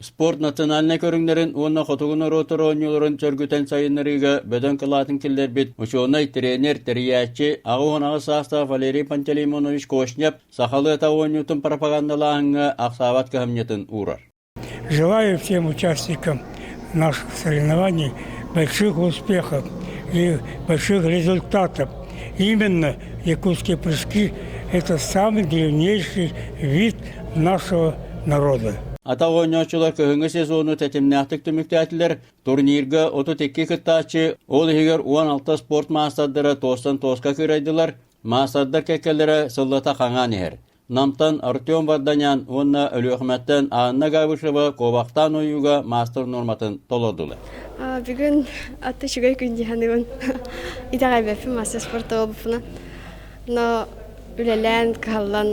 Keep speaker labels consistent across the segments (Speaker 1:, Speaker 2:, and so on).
Speaker 1: Спорт национальнай көрүҥнэрин уонна хотугу норуоттар оонньууларын сөргүтэн сайыннарыыга бөдөҥ кылаатын киллэрбит учуонай, тренер, тэрийээччи, 88 саастаах Валерий Пантелеймонович Кошнев сахалыы атах оонньуутун пропагандалааһыҥҥа ахсаабат кыһамньытын уурар.
Speaker 2: Желаю всем участникам наших соревнований больших успехов и больших результатов. Именно якутские прыжки – это самый древнейший вид нашего народа.
Speaker 1: Атах оонньооччулар кыһыҥҥы сезону тэтимнээхтик түмүктээтилэр. Турнирга 32 кыттааччы, ол иһигэр 16 спорт маастардара туостан туоска кыырайдылар. Маастардар кэккэлэрэ сыллата хаҥаан иһэр. Намтан Артем Варданян уонна Өлүөхүмэттэн Анна Габышева куобахтаан ойууга маастар нуорматын толордулар.
Speaker 3: Бүгүн атты үчүгэй күн дии саныыбын. Итэҕэйбэппин мастер спорта буолбуппуна. Но үлэлээн, кыһаллан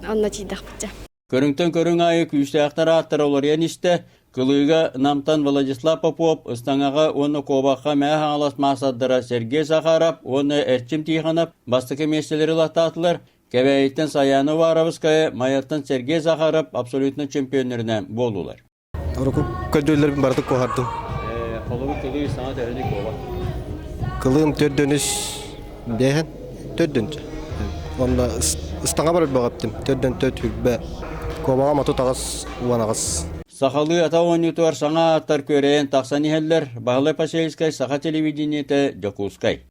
Speaker 3: онно тиийдэхпитчэ.
Speaker 1: Көрүҥтэн көрүҥ аайы күүстээхтэр ааттара уларыйан истэ. Кылыыга Намтан Владислав Попов, Ыстаҥаҕа уонна Куобахха Мэҥэ Хаҥалас маастардара Сергей Захаров уонна Эрчим Тихонов бастакы миэстэлэри ылаттаатылар. Кэбээйиттэн Саяна Уваровская, Майаттан Сергей Захаров абсолютно чемпионнарынан буоллулар.
Speaker 4: Урукку көрдүүлэрбин барытын куоһардым.
Speaker 1: Холобур кылыы саҥа төһөнүй куоба?
Speaker 4: Кылыым төрдөн үс биэһэн төрдөн Онно ыстаҥа барар бөҕөптүм. Төрдөн төрт хүрбэ. Куобаҕа мату таҕыс уон аҕыс.
Speaker 1: Сахалыы ата оонньуутугар саҥа ааттар күөрэйэн тахсан иһэллэр. Баһылай Посельскай, Саха телевидениетэ, Дьокуускай.